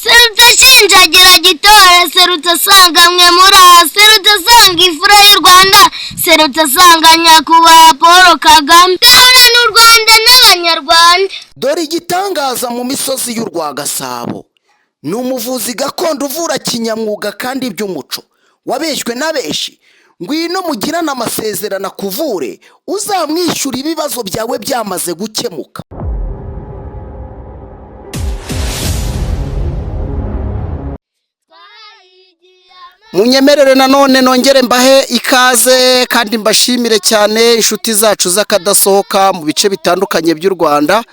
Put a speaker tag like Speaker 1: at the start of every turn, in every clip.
Speaker 1: Serutse ashinjagira gitore, serutse asanga mwe muri aha, serutse asanga imfura y'u Rwanda, serutse asanga nyakubahwa Paul Kagame. Gahorane u Rwanda n'Abanyarwanda.
Speaker 2: Dore igitangaza mu misozi y'u Rwagasabo ni umuvuzi gakondo uvura kinyamwuga kandi by'umuco wabeshywe na benshi. Ngwino mugirane amasezerano akuvure, uzamwishyura ibibazo byawe byamaze gukemuka. Munyemerere nanone nongere mbahe ikaze kandi mbashimire cyane, inshuti zacu z'akadasohoka mu bice bitandukanye by'u Rwanda,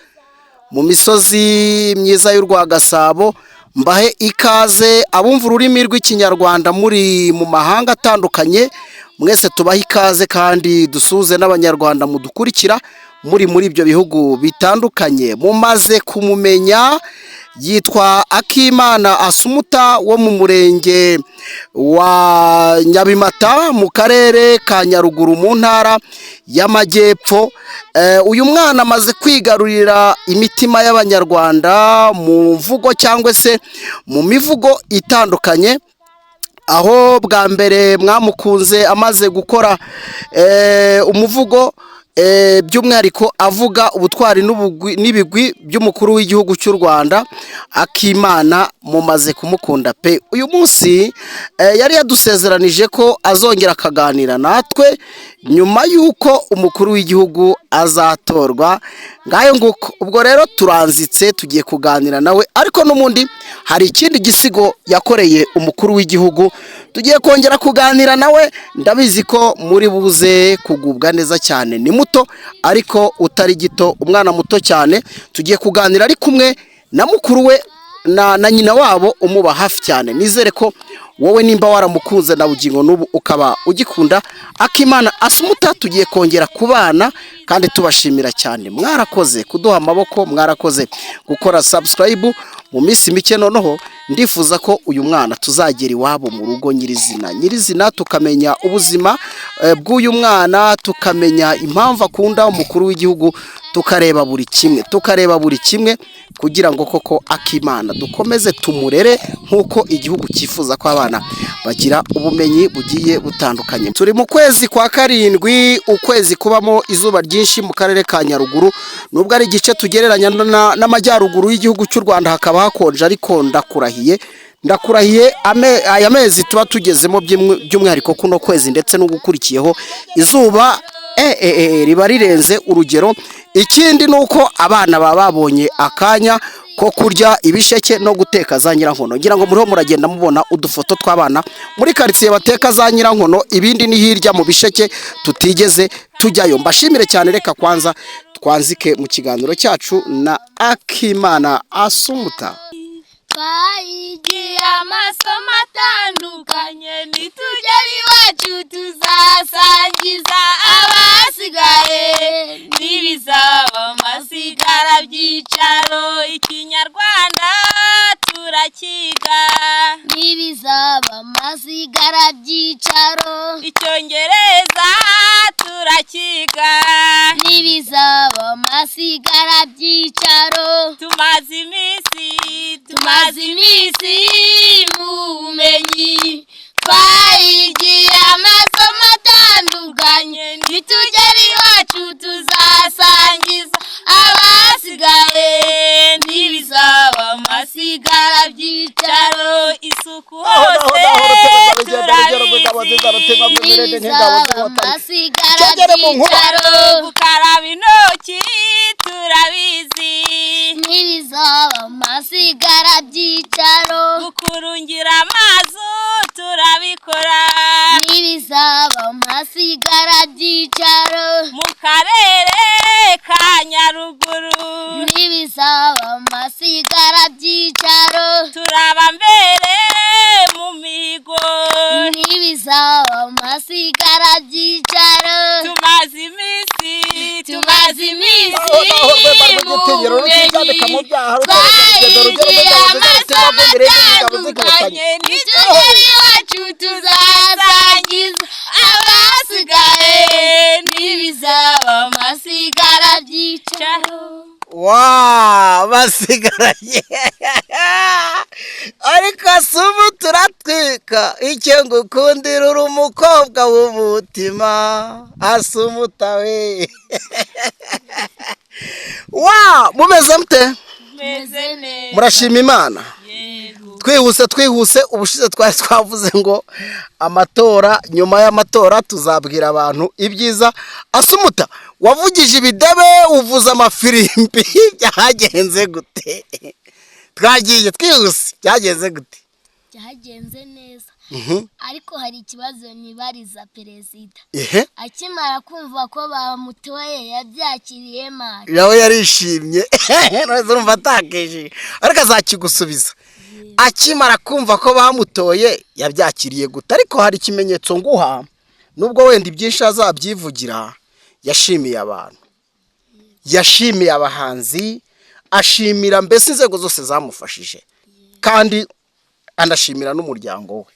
Speaker 2: mu misozi myiza y'u Rwagasabo. Mbahe ikaze abumva ururimi rw'Ikinyarwanda muri mu mahanga atandukanye, mwese tubahe ikaze kandi dusuhuze n'Abanyarwanda mudukurikira muri ibyo bihugu bitandukanye. Mumaze kumumenya, yitwa Akimana Asumuta wo mu murenge wa Nyabimata mu karere ka Nyaruguru mu ntara y'Amajyepfo. Uyu mwana amaze kwigarurira imitima y'Abanyarwanda mu mvugo cyangwa se mu mivugo itandukanye, aho bwa mbere mwamukunze amaze gukora umuvugo, by'umwihariko avuga ubutwari n'ibigwi by'umukuru w'igihugu cy'u Rwanda. Akimana mumaze kumukunda pe. Uyu munsi yari yadusezeranije ko azongera akaganira natwe nyuma y'uko umukuru w'igihugu azatorwa. Ngayo nguko, ubwo rero turanzitse tugiye kuganira nawe, ariko n'ubundi hari ikindi gisigo yakoreye umukuru w'igihugu tugiye kongera kuganira nawe. Ndabizi ko muri buze kugubwa neza cyane. Ni muto ariko utari gito, umwana muto cyane. Tugiye kuganira ari kumwe na mukuru we na nyina wabo umuba hafi cyane. Nizere ko wowe nimba waramukunze na bugingo n'ubu ukaba ugikunda Akimana Asumuta, tugiye kongera kubana kandi tubashimira cyane. Mwarakoze kuduha amaboko, mwarakoze gukora subscribe. Mu minsi mike noneho ndifuza ko uyu mwana tuzagera iwabo mu rugo nyirizina nyirizina, tukamenya ubuzima bw'uyu mwana, tukamenya impamvu akunda umukuru w'igihugu, tukareba buri kimwe, tukareba buri kimwe kugira ngo koko Akimana dukomeze tumurere nk'uko igihugu cyifuza ko abana bagira ubumenyi bugiye butandukanye. Turi mu kwezi kwa karindwi, ukwezi kubamo izuba ryinshi mu karere ka Nyaruguru, nubwo ari igice tugereranya n'amajyaruguru y'igihugu cy'u Rwanda hakaba hakonje, ariko ndakurahiye, ndakurahiye, aya mezi tuba tugezemo by'umwihariko kuno kwezi ndetse n'ugukurikiyeho, izuba riba rirenze urugero. Ikindi ni uko abana baba babonye akanya ko kurya ibisheke no guteka za nyirankono. Ngira ngo muriho muragenda mubona udufoto tw'abana muri karitsiye bateka za nyirankono, ibindi ni hirya mu bisheke tutigeze tujyayo. Mbashimire cyane, reka kwanza twanzike mu kiganiro cyacu na Akimana Asumuta.
Speaker 1: Twayigiye amasomo atandukanye, nitugera iwacu tuzasangiza abasigaye.
Speaker 3: N'ibizaba amasigara byicaro, Ikinyarwanda turakiga.
Speaker 1: N'ibizaba amasigara byicaro,
Speaker 3: Icyongereza turakiga.
Speaker 1: N'ibizaba amasigara byicaro.
Speaker 3: Tumaze iminsi,
Speaker 1: tumaze iminsi mu bumenyi, twayigiye amasomo atandukanye, nitugera iwacu tuzasangiza abasigaye.
Speaker 3: N'ibizaba
Speaker 1: amasigara byicaro,
Speaker 3: isuku hose turabizi.
Speaker 1: N'ibizaba amasigara byicaro,
Speaker 3: gukaraba intoki turabizi.
Speaker 1: N'ibizaba amasigara byicaro,
Speaker 3: gukurungira amazu turabikora.
Speaker 1: N'ibizaba amasigara byicaro,
Speaker 3: mu karere ka Nyaruguru.
Speaker 1: N'ibizaba amasigara byicaro,
Speaker 3: turaba mbere mu mihigo.
Speaker 1: N'ibizaba amasigara byicaro.
Speaker 3: Tumaze iminsi,
Speaker 1: tumaze iminsi mu bumenyi, twayigiye amasomo atandukanye, nitugera iwacu tuzasangiza abasigaye. N'ibizaba amasigara byicaro.
Speaker 2: Wa basigaranye. Ariko si ubu turatwika, icyo ngukundira uri umukobwa w'umutima, Asumuta we. Wa mumeze mute?
Speaker 3: Meze neza.
Speaker 2: Murashima Imana?
Speaker 3: Yego.
Speaker 2: Twihuse twihuse, ubushize twari twavuze ngo amatora, nyuma y'amatora tuzabwira abantu ibyiza. Asumuta, wavugije ibidebe, uvuza amafirimbi, byagenze gute? Twagiye twihuse, byagenze gute?
Speaker 1: Byagenze neza, ariko hari ikibazo nibariza perezida. Akimara kumva ko bamutoye, yabyakiriye mari?
Speaker 2: Nawe yarishimye, none urumva atakishije, ariko azakigusubiza. Akimara kumva ko bamutoye yabyakiriye gute? Ariko hari ikimenyetso nguha, nubwo wenda ibyinshi azabyivugira. Yashimiye abantu, yashimiye abahanzi, ashimira mbese inzego zose zamufashije, kandi anashimira n'umuryango we.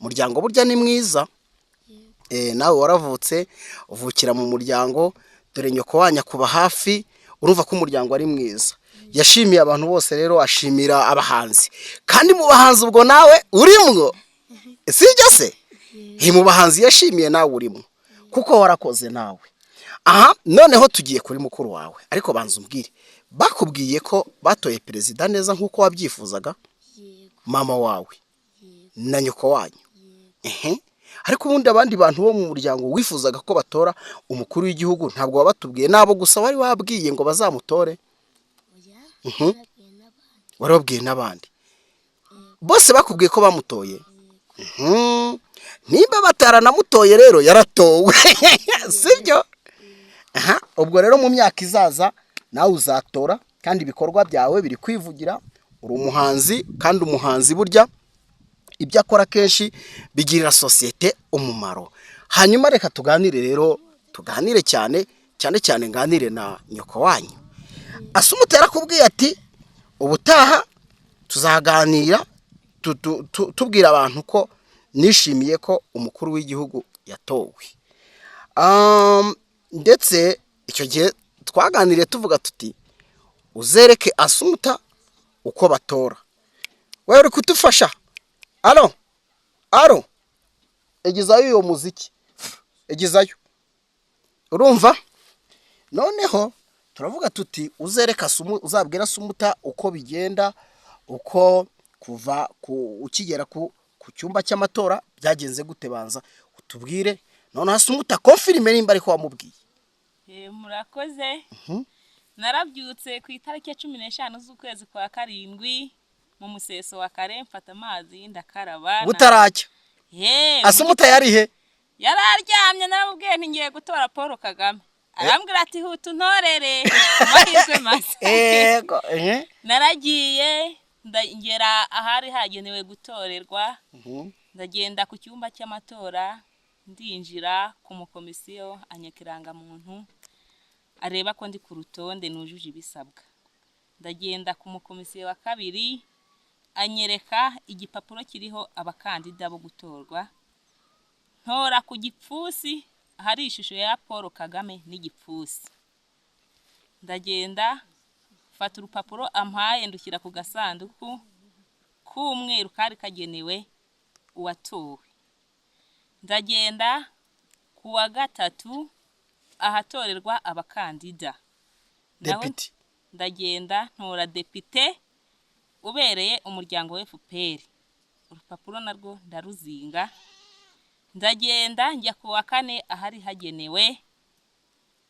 Speaker 2: Umuryango burya ni mwiza. Nawe waravutse, uvukira mu muryango, dore nyoko wanyu akuba hafi, urumva ko umuryango ari mwiza. Yashimiye abantu bose rero, ashimira abahanzi, kandi mu bahanzi ubwo nawe urimwo, sibyo se? Mu bahanzi yashimiye nawe urimo, kuko warakoze nawe. Aha noneho tugiye kuri mukuru wawe, ariko banza umbwire, bakubwiye ko batoye perezida neza nk'uko wabyifuzaga?
Speaker 1: Yego.
Speaker 2: Mama wawe na nyoko wanyu? Ehe. Ariko ubundi abandi bantu bo mu muryango wifuzaga ko batora umukuru w'igihugu ntabwo wabatubwiye? Nabo gusa wari wabwiye ngo bazamutore?
Speaker 1: Oya. Nabwiye n'abandi.
Speaker 2: Wari wabwiye n'abandi bose, bakubwiye ko bamutoye. Nimba bataranamutoye rero yaratowe, sibyo? Aha, ubwo rero mu myaka izaza nawe uzatora, kandi ibikorwa byawe biri kwivugira. Uri umuhanzi, kandi umuhanzi burya ibyo akora kenshi bigirira sosiyete umumaro. Hanyuma reka tuganire rero, tuganire cyane cyane cyane, nganire na nyoko wanyu. Asumuta yarakubwiye ati ubutaha tuzaganira tubwira abantu ko nishimiye ko umukuru w'igihugu yatowe. Ndetse icyo gihe twaganiriye tuvuga tuti uzereke Asumuta uko batora. Wowe uri kudufasha. Alo alo, egezayo uyo muziki, egezayo. Urumva noneho turavuga tuti uzereka uzabwira Asumuta uko bigenda, uko kuva ku ukigera ku cyumba cy'amatora byagenze gute. Banza utubwire noneho Asumuta confirme nimba ariko wamubwiye.
Speaker 3: Murakoze. Narabyutse ku itariki ya 15 z'ukwezi kwa karindwi mu museso wa kare, mfata amazi ndakaraba.
Speaker 2: Butaracya? Asumuta yari he?
Speaker 3: Yari aryamye. Naramubwiye nti ngiye gutora Paul Kagame, arambwira ati huta untorere amahirwe masa.
Speaker 2: Yego.
Speaker 3: Naragiye, ngera ahari hagenewe gutorerwa, ndagenda ku cyumba cy'amatora, ndinjira ku mukomisiyo, anyaka irangamuntu, areba ko ndi ku rutonde nujuje ibisabwa. Ndagenda ku mukomisiyo wa kabiri, anyereka igipapuro kiriho abakandida bo gutorwa, ntora ku gipfunsi ahari ishusho ya Paul Kagame n'igipfunsi. Ndagenda mfata urupapuro ampaye, ndushyira ku gasanduku k'umweru kari kagenewe uwatowe. Ndagenda ku wa gatatu ahatorerwa abakandida. Naho
Speaker 2: Depite.
Speaker 3: Ndagenda ntora depite ubereye umuryango wa FPR, urupapuro narwo ndaruzinga. Ndagenda njya ku wa kane ahari hagenewe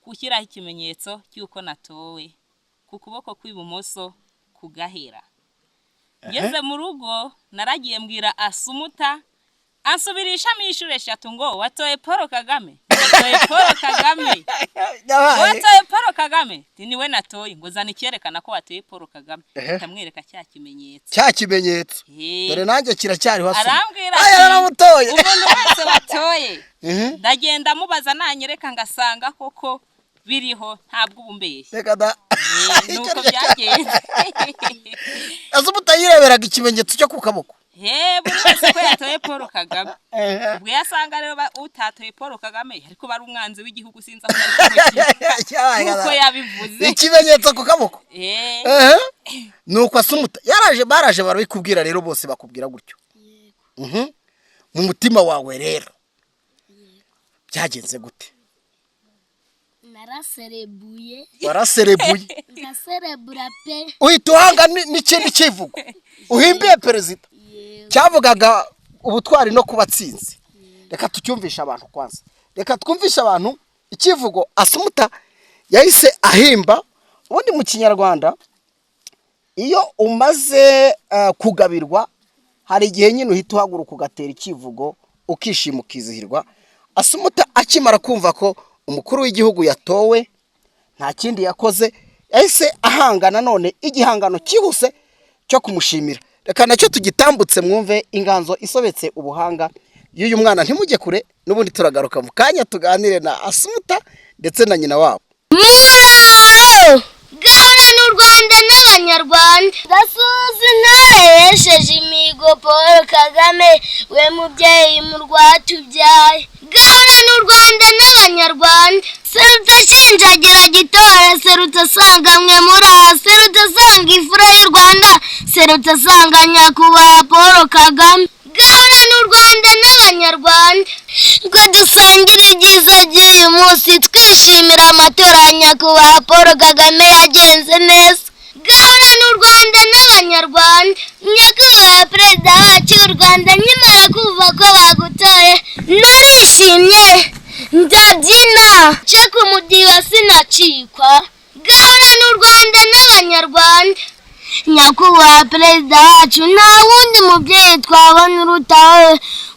Speaker 3: gushyiraho ikimenyetso cy'uko natowe ku kuboko kw'ibumoso kugahera. Ngeze mu rugo naragiye mbwira Asumuta, ansubirishamo inshuro eshatu ngo watoye Paul Kagame, watoye Paul Kagame, watoye Paul Kagame. Nti niwe natoye. Ngo zana icyerekana ko watoye Paul Kagame. Ndamwereka cya kimenyetso.
Speaker 2: Cya kimenyetso. Dore nanjye kiracyariho, Asuma.
Speaker 3: Arambwira
Speaker 2: Aya, naramutoye.
Speaker 3: Umuntu wese watoye, ndagenda mubaza, nanyereka ngasanga koko biriho, ntabwo ubu mbeshya.
Speaker 2: Reka da.
Speaker 3: Nuko byagenze.
Speaker 2: Asumuta yireberaga ikimenyetso cyo ku kaboko.
Speaker 3: He, buri wese ko yatoye Paul Kagame. Ubwo yasanga rero utatoye Paul Kagame ariko bari umwanzi w'igihugu, sinzi aho bari kumushyira nk'uko yabivuze.
Speaker 2: Ikimenyetso ku kaboko.
Speaker 3: Eh.
Speaker 2: Ehe. Nuko Asumuta yaraje, baraje barabikubwira rero, bose bakubwira gutyo. Mu mutima wawe rero byagenze gute?
Speaker 1: Naraserebuye.
Speaker 2: Waraserebuye?
Speaker 1: Ndaserebura pe.
Speaker 2: Uhita uhanga n'ikindi kivugo uhimbiye perezida cyavugaga ubutwari no kuba atsinze. Reka tucyumvishe abantu kwanza, reka twumvishe abantu ikivugo Asumuta yahise ahimba. Ubundi mu Kinyarwanda iyo umaze kugabirwa, hari igihe nyine uhita uhaguruka ugatera ikivugo, ukishima, ukizihirwa. Asumuta akimara kumva ko umukuru w'igihugu yatowe, nta kindi yakoze, yahise ahanga nanone igihangano cyihuse cyo kumushimira. Reka nacyo tugitambutse mwumve inganzo isobetse ubuhanga y'uyu mwana. Ntimujye kure, n'ubundi turagaruka mu kanya tuganire na Asumuta ndetse na nyina wabo.
Speaker 1: Muraho, gahora n'u Rwanda n'Abanyarwanda. Ndasuhuza intore yesheje imihigo Paul Kagame, we mubyeyi mu rwatubyaye. Gahora n'u Rwanda n'Abanyarwanda. Serutse ashinjagira gitore, serutse asanga mwe muraha, serutse asanga imfura y'u Rwanda, serutse asanga nyakubahwa Paul Kagame. Gahora n'u Rwanda n'Abanyarwanda, ngo dusangire ibyiza by'uyu munsi, twishimira amatora ya nyakubahwa Paul Kagame yagenze neza. Gahora n'u Rwanda n'Abanyarwanda. Nyakubahwa Perezida wacu w'u Rwanda, nkimara kumva ko bagutoye narishimye, ndabyina nce ku mudiho sinacikwa. Gahora n'u Rwanda n'Abanyarwanda. Nyakubahwa Perezida wacu, nta wundi mubyeyi twabona uruta wowe.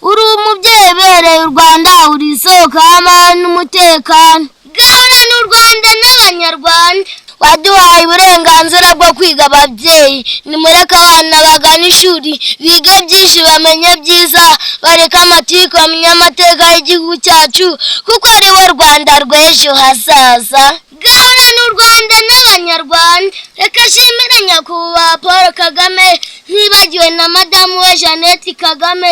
Speaker 1: Uri umubyeyi ubereye u Rwanda, uri isoko y'amahoro n'umutekano. Gahora n'u Rwanda n'Abanyarwanda. Waduhaye uburenganzira bwo kwiga. Ababyeyi, nimureke abana bagana ishuri, bige byinshi, bamenye byiza, bareke amatiku, bamenye amateka y'igihugu cyacu, kuko ari bo Rwanda rw'ejo hazaza. Gahora n'u Rwanda n'Abanyarwanda. Reka nshimire nyakubahwa Paul Kagame, ntibagiwe na madamu we Jeannette Kagame,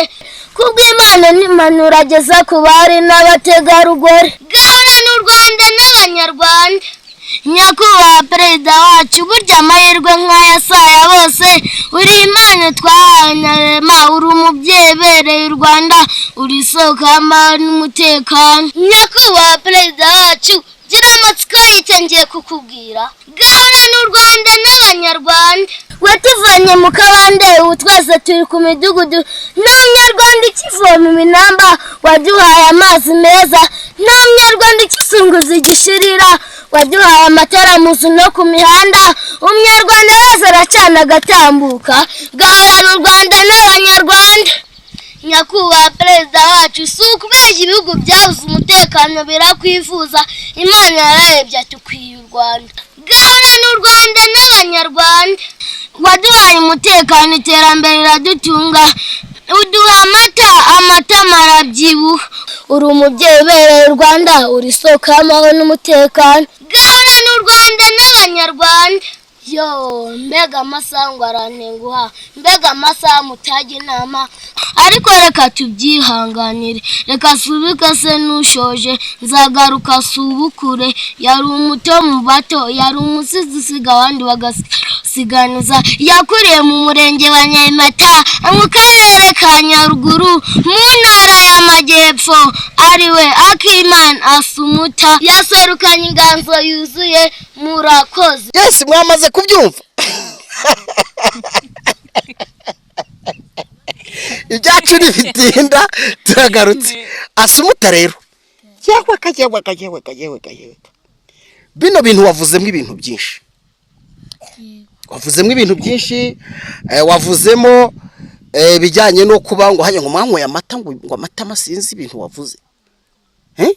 Speaker 1: kubw'Imana n'impanuro ageza ku bari n'abategarugori. Gahora n'u Rwanda n'Abanyarwanda. Nyakubahwa Perezida wacu, burya amahirwe nk'aya si aya bose. Uri impano twahawe na Rema, uri umubyeyi ubereye u Rwanda, uri isoko y'amahoro n'umutekano. Nyakubahwa Perezida wacu, gira amatsiko y'icyo ngiye kukubwira. Gahora n'u Rwanda n'Abanyarwanda. Watuvanye mu kabande, ubu twese turi ku midugudu, nta Munyarwanda ukivoma iminamba. Waduhaye amazi meza, nta Munyarwanda ukisunguza igishirira. Waduhaye amatara mu nzu no ku mihanda, Umunyarwanda wese aracana agatambuka. Gahora n'u Rwanda n'Abanyarwanda. Nyakubahwa Perezida wacu, si ukubeshya, ibihugu byabuze umutekano birakwifuza. Imana yararebye ati ukwiye u Rwanda. Gahora n'u Rwanda n'Abanyarwanda. Waduhaye umutekano, iterambere riradutunga, uduha amata, amatama arabyibuha. Uri umubyeyi ubereye u Rwanda, uri isoko y'amahoro n'umutekano. Gahora n'u Rwanda n'Abanyarwanda. Yo, mbega amasaha ngo arantenguha, mbega amasaha mutajya inama, ariko reka tubyihanganire. Reka subike se n'ushoje, nzagaruka subukure. Yari umuto mu bato, yari umusizi usiga abandi bagasiganiza. Yakuriye mu murenge wa Nyamata, mu karere ka Nyaruguru, mu ntara y'Amajyepfo, ariwe Akimana Asumuta. Yaserukanye inganzo yuzuye. Murakoze.
Speaker 2: Yes, mwamaze kubyumva, ibyacu ntibitinda, turagarutse. Asumuta rero, yewe ka yewe ka yewe ka yewe ka yewe ka, bino bintu wavuzemo ibintu byinshi, wavuzemo ibintu byinshi, wavuzemo ibijyanye no kuba ngo hajya ngo mwanyweye amata, ngo amata sinzi ibintu wavuze. Eh?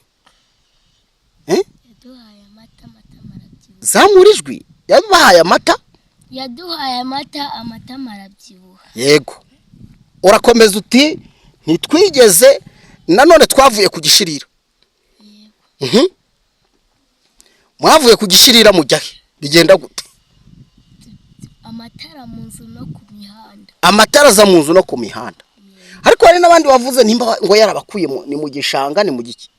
Speaker 2: Eh?
Speaker 1: Yaduhaye amata, amata arabyibuha.
Speaker 2: Zamura ijwi. Yabahaye amata?
Speaker 1: Yaduhaye amata, amata arabyibuha.
Speaker 2: Yego. Urakomeza uti ntitwigeze nanone twavuye ku gishirira. Mwavuye ku gishirira mujya he? Bigenda gute?
Speaker 1: Amatara mu nzu no ku mihanda.
Speaker 2: Amatara aza mu nzu no ku mihanda. Ariko hari n'abandi bavuze nimba ngo yarabakuye ni mu gishanga, ni mu giki?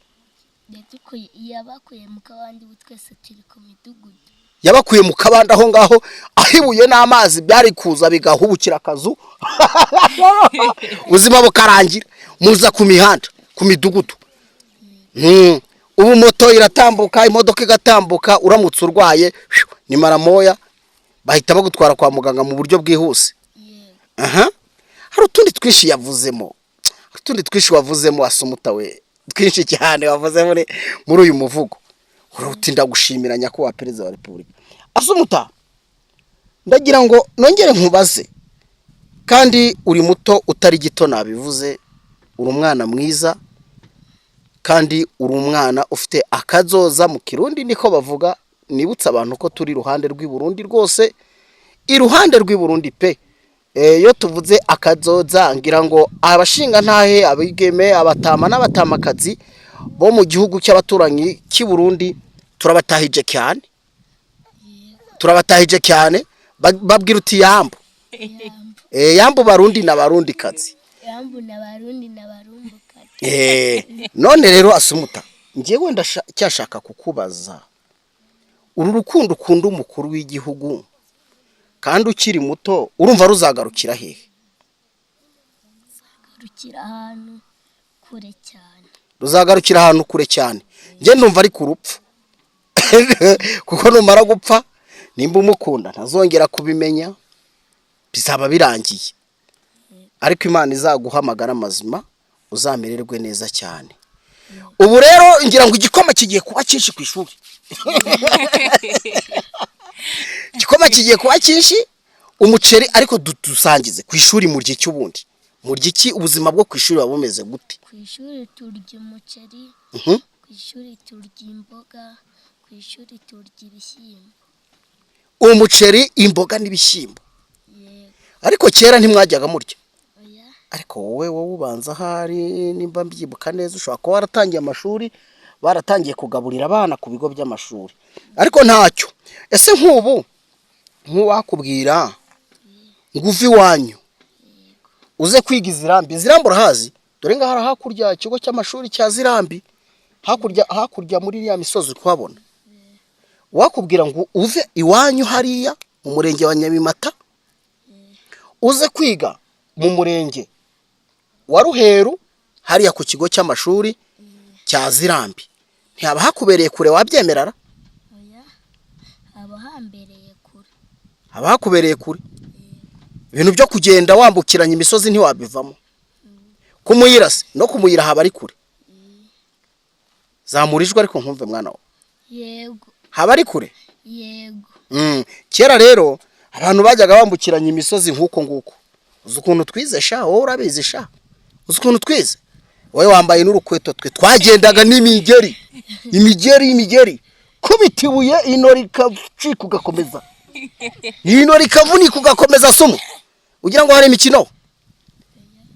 Speaker 1: Yabakuye mu kabande, ubu twese turi ku midugudu.
Speaker 2: Yabakuye mu kabande aho ngaho, aho ibuye n'amazi byari kuza bigahubukira akazu, ubuzima bukarangira. Muza ku mihanda, ku midugudu. Ubu moto iratambuka, imodoka igatambuka, uramutse urwaye ni maramoya, bahita bagutwara kwa muganga mu buryo bwihuse.
Speaker 1: Yego.
Speaker 2: Aha hari utundi twinshi yavuzemo, hari utundi twinshi wavuzemo, Asumuta we, twinshi cyane wavuze muri uyu muvugo. Uruti ndagushimira nyakubahwa Perezida wa Repubulika. Asumuta, ndagira ngo nongere nkubaze, kandi uri muto utari gito, nabivuze, uri umwana mwiza kandi uri umwana ufite akazoza. Mu Kirundi niko bavuga. Nibutse abantu ko turi iruhande rw'i Burundi rwose, iruhande rw'i Burundi pe. Iyo tuvuze akazoza, ngira ngo abashinga ntahe, abigeme, abatama n'abatamakazi bo mu gihugu cy'abaturanyi cy'i Burundi, turabatahije cyane, turabatahije cyane. Babwira uti yambu.
Speaker 1: Yambu.
Speaker 2: Yambu Barundi na Barundi kazi.
Speaker 1: Yambu na Barundi na Barumbukazi.
Speaker 2: None rero Asumuta, njyewe ndacyashaka kukubaza, uru rukundo ukunda umukuru w'igihugu kandi ukiri muto, urumva ruzagarukira hehe?
Speaker 1: Rukira ahantu kure cyane.
Speaker 2: Ruzagarukira ahantu kure cyane. Njye ndumva ari ku rupfu, kuko numara gupfa, nimba umukunda ntazongera kubimenya, bizaba birangiye. Ariko Imana izaguha amagara mazima, uzamererwe neza cyane. Ubu rero ngira ngo igikoma kigiye kuba cyinshi ku ishuri, igikoma kigiye kuba cyinshi, umuceri. Ariko dusangize ku ishuri, murya iki ubundi? Murya iki? Ubuzima bwo ku ishuri buba bumeze gute?
Speaker 1: Ku ishuri turya umuceri. Ku ishuri turya imboga, ku ishuri turya ibishyimbo.
Speaker 2: Umuceri, imboga n'ibishyimbo?
Speaker 1: Yego.
Speaker 2: Ariko kera ntimwajyaga murya?
Speaker 1: Oya.
Speaker 2: Ariko wowe ubanza ahari, nimba mbyibuka neza, ushobora kuba waratangiye amashuri baratangiye kugaburira abana ku bigo by'amashuri, ariko ntacyo. Ese nk'ubu nk'uwakubwira ngo uve iwanyu uze kwiga izirambi, Zirambi urahazi? Dore ngaha hari hakurya ikigo cy'amashuri cya Zirambi, hakurya hakurya muri iriya misozi uri kuhabona. Wakubwira ngo uve iwanyu hariya mu murenge wa Nyabimata uze kwiga mu murenge wa Ruheru hariya ku kigo cy'amashuri cya Zirambi, ntihaba hakubereye kure? Wabyemerara?
Speaker 1: Oya, haba hambereye kure.
Speaker 2: Haba hakubereye kure. Ibintu byo kugenda wambukiranya imisozi ntiwabivamo. Kumuyira se, no kumuyira haba ari kure? Zamura ijwi ariko nkumve, mwana we.
Speaker 1: Yego.
Speaker 2: Haba ari kure?
Speaker 1: Yego.
Speaker 2: Kera rero abantu bajyaga bambukiranya imisozi nk'uko nguko. Uzi ukuntu twize sha? Wowe urabizi sha? Uzi ukuntu twize? Wowe wambaye n'urukweto, twe twagendaga n'imigeri, imigeri, imigeri. Kubita ibuye ino rikacika ugakomeza, ino rikavunika ugakomeza. Somo ugira ngo hari imikino.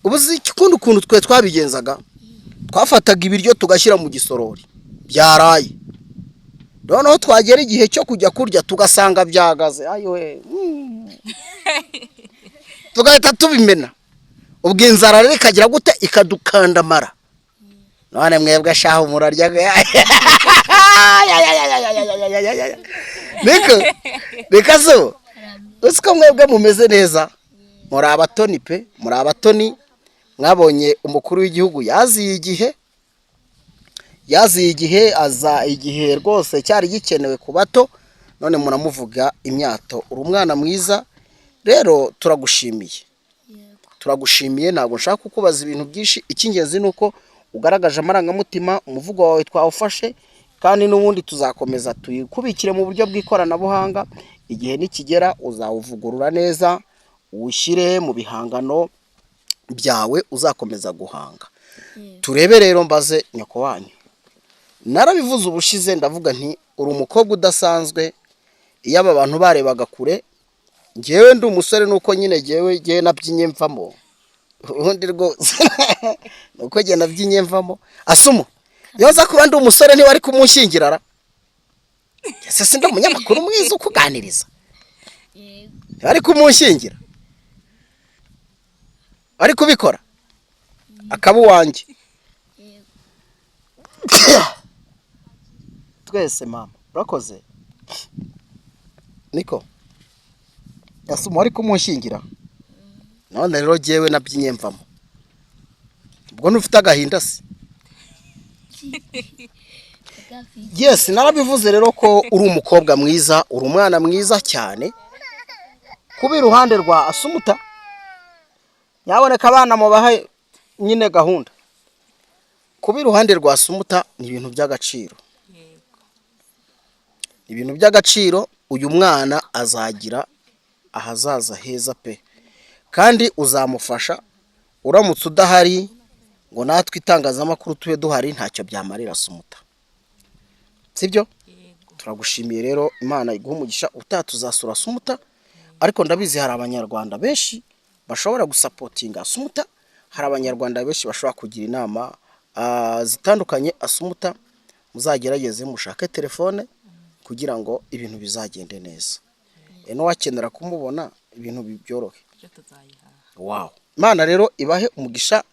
Speaker 2: Ubu uzi ukundi ukuntu twe twabigenzaga? Twafataga ibiryo tugashyira mu gisorori byaraye, noneho twagera igihe cyo kujya kurya tugasanga byagaze, ayiwe, tugahita tubimena. Ubwo inzara rero ikagira gute? Ikadukandamara. None mwebwe shahu murarya. Niko reka so, uzi ko mwebwe mumeze neza, muri abatoni pe, muri abatoni. Mwabonye umukuru w'igihugu yaziye igihe, yaziye igihe, aza igihe rwose cyari gikenewe ku bato, none muramuvuga imyato. Uri umwana mwiza rero, turagushimiye.
Speaker 1: Yego.
Speaker 2: Turagushimiye. Ntabwo nshaka kukubaza ibintu byinshi. Icy'ingenzi ni uko ugaragaje amarangamutima, umuvugo wawe twawufashe, kandi n'ubundi tuzakomeza tuyikubikire mu buryo bw'ikoranabuhanga. Igihe nikigera uzawuvugurura neza, uwushyire mu bihangano byawe uzakomeza guhanga.
Speaker 1: Yego.
Speaker 2: Turebe rero, mbaze nyoko wanyu. Narabivuze ubushize, ndavuga nti uri umukobwa udasanzwe. Iyo aba bantu barebaga kure, ngewe ndi umusore, nuko nyine ngewe nabyinye mvamo. Ubundi rwose nuko njye nabyinye mvamo. Asumu, iyo nza kuba ndi umusore ntiwari kumunshyingira ra? Ese si ndi umunyamakuru mwiza ukuganiriza?
Speaker 1: Yego.
Speaker 2: Ntibari kumunshyingira, ari kubikora akaba uwanjye. Twese mama urakoze. Niko yasuma ari kumunshyingira. None rero jyewe nabyinye mvamo. Ubwo ntufite agahinda se? Yes, narabivuze rero ko uri umukobwa mwiza, uri umwana mwiza cyane. Kuba iruhande rwa Asumuta, nyaboneka abana mubahe nyine gahunda. Kuba iruhande rwa Asumuta ni ibintu by'agaciro. Ibintu by'agaciro, uyu mwana azagira ahazaza heza pe. Kandi uzamufasha uramutse udahari ngo natwe itangazamakuru tube duhari, ntacyo byamarira Asumuta. Sibyo? Turagushimiye rero, Imana iguhe umugisha. Utaha tuzasura Asumuta, ariko ndabizi hari abanyarwanda benshi bashobora gusapotinga Asumuta, hari abanyarwanda benshi bashobora kugira inama zitandukanye Asumuta. Muzagerageze mushake telefone kugira ngo ibintu bizagende neza. N'uwakenera kumubona ibintu byorohe. Wow. Imana rero ibahe umugisha.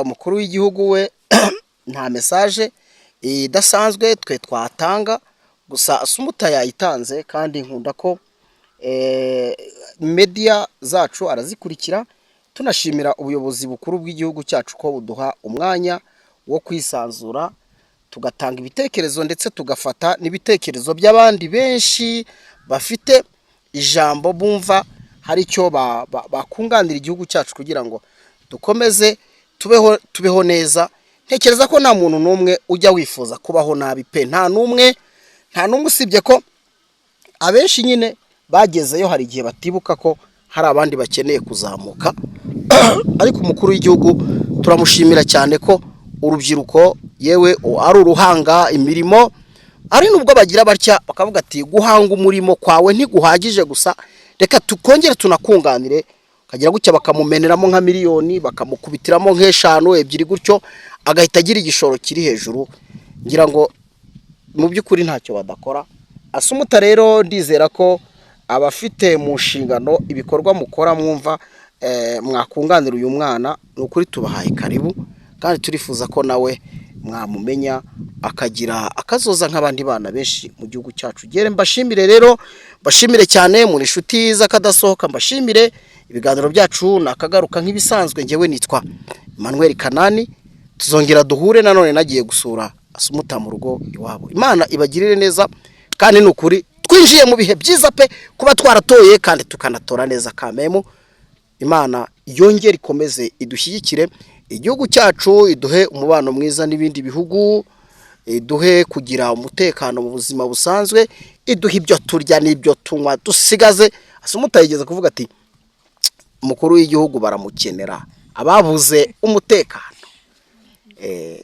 Speaker 2: Umukuru w'igihugu we nta message idasanzwe twe twatanga, gusa Asumuta yayitanze, kandi nkunda ko media zacu arazikurikira. Tunashimira ubuyobozi bukuru bw'igihugu cyacu ko buduha umwanya wo kwisanzura, tugatanga ibitekerezo, ndetse tugafata n'ibitekerezo by'abandi benshi bafite ijambo, bumva hari icyo bakunganira igihugu cyacu kugira ngo dukomeze tubeho neza. Ntekereza ko nta muntu n'umwe ujya wifuza kubaho nabi pe, nta n'umwe, nta n'umwe, usibye ko abenshi nyine bagezeyo hari igihe batibuka ko hari abandi bakeneye kuzamuka. Ariko umukuru w'igihugu turamushimira cyane ko urubyiruko yewe ari uruhanga imirimo, ari nubwo bagira batya bakavuga ati guhanga umurimo kwawe ntiguhagije gusa, reka tukongere tunakunganire. Kagira gutya bakamumeneramo nka miliyoni, bakamukubitiramo nk'eshanu, ebyiri gutyo, agahita agira igishoro kiri hejuru. Ngira ngo mu by'ukuri ntacyo badakora. Asumuta rero ndizera ko abafite mu nshingano ibikorwa mukora mwumva mwakunganira uyu mwana, ni ukuri tubahaye karibu, kandi turifuza ko nawe mwamumenya akagira akazoza nk'abandi bana benshi mu gihugu cyacu. Gere mbashimire rero, mbashimire cyane muri inshuti z'akadasohoka, mbashimire ibiganiro byacu nakagaruka nk'ibisanzwe. Njyewe nitwa Emmanuel Kanani, tuzongera duhure nanone nagiye gusura Asumuta mu rugo iwabo. Imana ibagirire neza, kandi ni ukuri twinjiye mu bihe byiza pe, kuba twaratoye kandi tukanatora neza kamemu. Imana yongere ikomeze idushyigikire igihugu cyacu, iduhe umubano mwiza n'ibindi bihugu, iduhe kugira umutekano mu buzima busanzwe, iduhe ibyo turya n'ibyo tunywa dusigaze. Asumuta yigeze kuvuga ati umukuru w'igihugu baramukenera ababuze umutekano.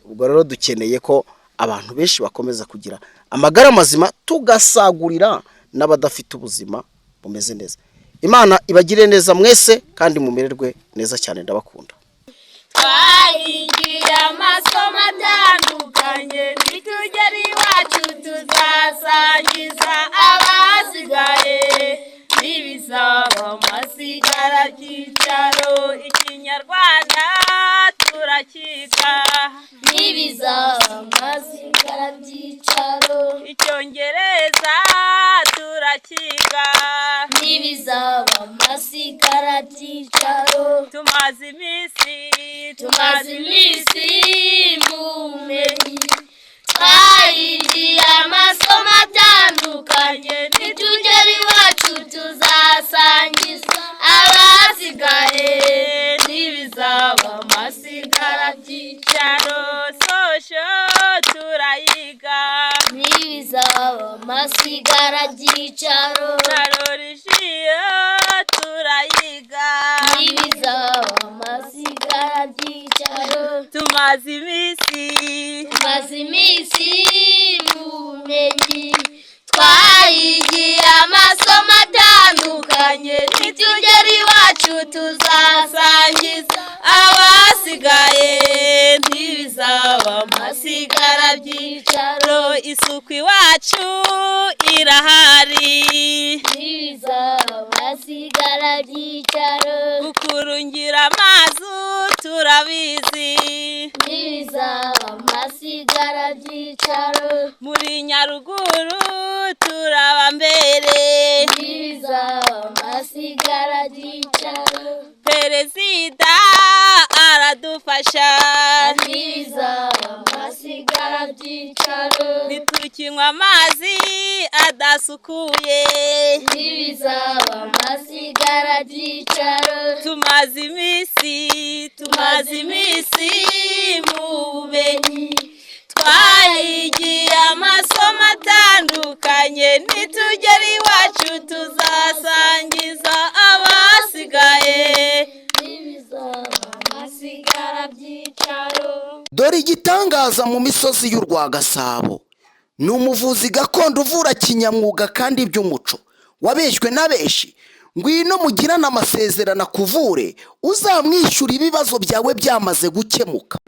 Speaker 2: Ubwo rero dukeneye ko abantu benshi bakomeza kugira amagara mazima, tugasagurira n'abadafite ubuzima bumeze neza. Imana ibagire neza mwese, kandi mumererwe neza cyane, ndabakunda.
Speaker 1: Twahigiye amasomo atandukanye, nitugera iwacu tuzasangiza abasigaye n'ibisaba amasigara cyicaro.
Speaker 3: Ikinyarwanda turakiga,
Speaker 1: n'ibizaba amasigara byicaro.
Speaker 3: Icyongereza turakiga,
Speaker 1: n'ibizaba amasigara byicaro.
Speaker 3: Tumaze iminsi,
Speaker 1: tumaze iminsi mu bumenyi, twahigiye amasomo atandukanye, nitugera iwacu tuzasangiza abasigaye n'ibizaba amasigara byicaro.
Speaker 3: Sosho turayiga,
Speaker 1: n'ibizaba amasigara byicaro.
Speaker 3: Tarorijiyo turayiga,
Speaker 1: n'ibizaba amasigara byicaro.
Speaker 3: Tumaze iminsi,
Speaker 1: tumaze iminsi mu bumenyi, twahigiye amasomo atandukanye, nitugera iwacu tuzasangiza
Speaker 3: abasigaye ntibizaba amasigara
Speaker 1: byicaro.
Speaker 3: Isuku iwacu irahari.
Speaker 1: Ntibizaba amasigara byicaro.
Speaker 3: Gukurungira amazu turabizi.
Speaker 1: Ntibizaba amasigara byicaro.
Speaker 3: Muri Nyaruguru turaba mbere.
Speaker 1: Ntibizaba amasigara byicaro.
Speaker 3: Perezida aradufasha.
Speaker 1: Ntibizaba amasigara byicaro.
Speaker 3: Ntitukinywa amazi adasukuye.
Speaker 1: Ntibizaba amasigara byicaro.
Speaker 3: Tumaze iminsi, tumaze iminsi mu bumenyi, twahigiye amasomo atandukanye. Nitugera iwacu tuzasangiza abasigaye.
Speaker 1: Ntibizaba amasigara byicaro.
Speaker 2: Dore igitangaza mu misozi y'u Rwagasabo ni umuvuzi gakondo uvura kinyamwuga kandi by'umuco wabeshywe na benshi. Ngwino mugirane amasezerano akuvure, uzamwishyura ibibazo byawe byamaze gukemuka.